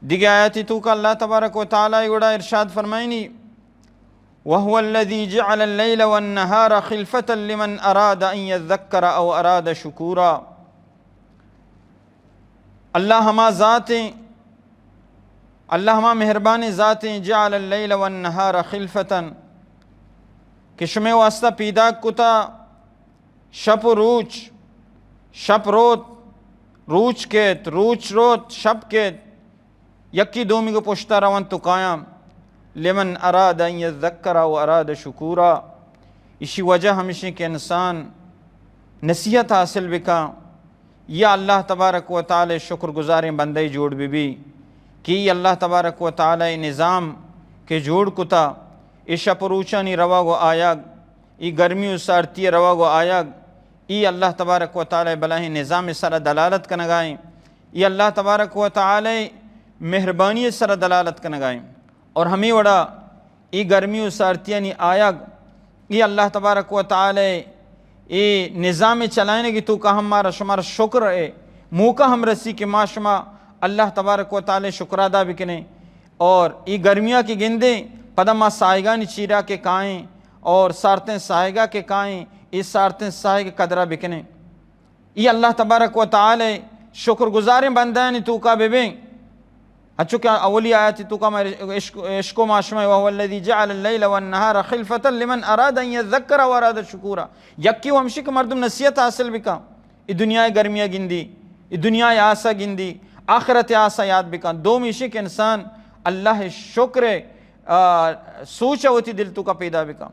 دگہ آیاتی توکا اللہ تبارک و تعالی گڑا ارشاد فرمائنی، وهو الذي جعل الليل والنهار خلفة لمن أراد أن يذكر أو أراد شكورا۔ اللہ ہما ذات ہیں، اللہ ہما مہربانیں ذات ہیں، جعل الليل والنهار خلفة، کہ شمے واسطہ پیداک کتا شپ و روچ، شپ روت، روچ کیت، روچ روت، شپ کیت، یکی دومی گو پشتا رونت و کایاں۔ لمن أراد أن يذكر أو أراد شكورا۔ اشی وجہ ہمشی کہ انسان نصیحت حاصل بکا یا اللہ تبارک و تعالی شکر گزاریں بندے جوڑ بی بی کہ ای اللہ تبارک و تعالی نظام کہ جوڑ کتا، ای شپ و روچانی روگ و آیگ، ای گرمی و سارتی روگ و آیگ، ای اللہ تبارک و تعالی بلاہیں نظام سر دلالت کنگائیں، ای اللہ تبارک و تعالی مہربانی سر دلالت کنگائیں۔ اور ہمیں وڑا ای گرمی و سارتیانی آیگ، ای اللہ تبارک و تعالی ای نظام چلائنگی توکا ہم مارا شمارا شکر اے موقع ہم رسی کہ ما شما اللہ تبارک و تعالی شکر ادا بکنیں۔ اور ای گرمیا کہ گندیں، پدا ما ساہگانی چیرا کہ کائیں اور سارتیں ساہگا کہ کائیں، ای سارتیں ساہگ قدرہ بکنیں۔ ای اللہ تبارک و تعالی شکر گزاریں بندیانی توکا ببیں۔ ہنچو کہ اولی آیاتی توکا ما اشک-، اشکو ما شمئے، وهو الذي جعل الليل والنهار خلفة لمن أراد أن يذكر أو أراد شكورا۔ یکی و ہمشی کہ مردم نصیحت حاصل بکا، ای دنیا گرمیا گندی، ای دنیا آسا گندی، آخرت آسا یاد بکا۔ دومی اشی کہ انسان اللہ شکر، آ، سوچ وتی دل توکا پیدا بکا۔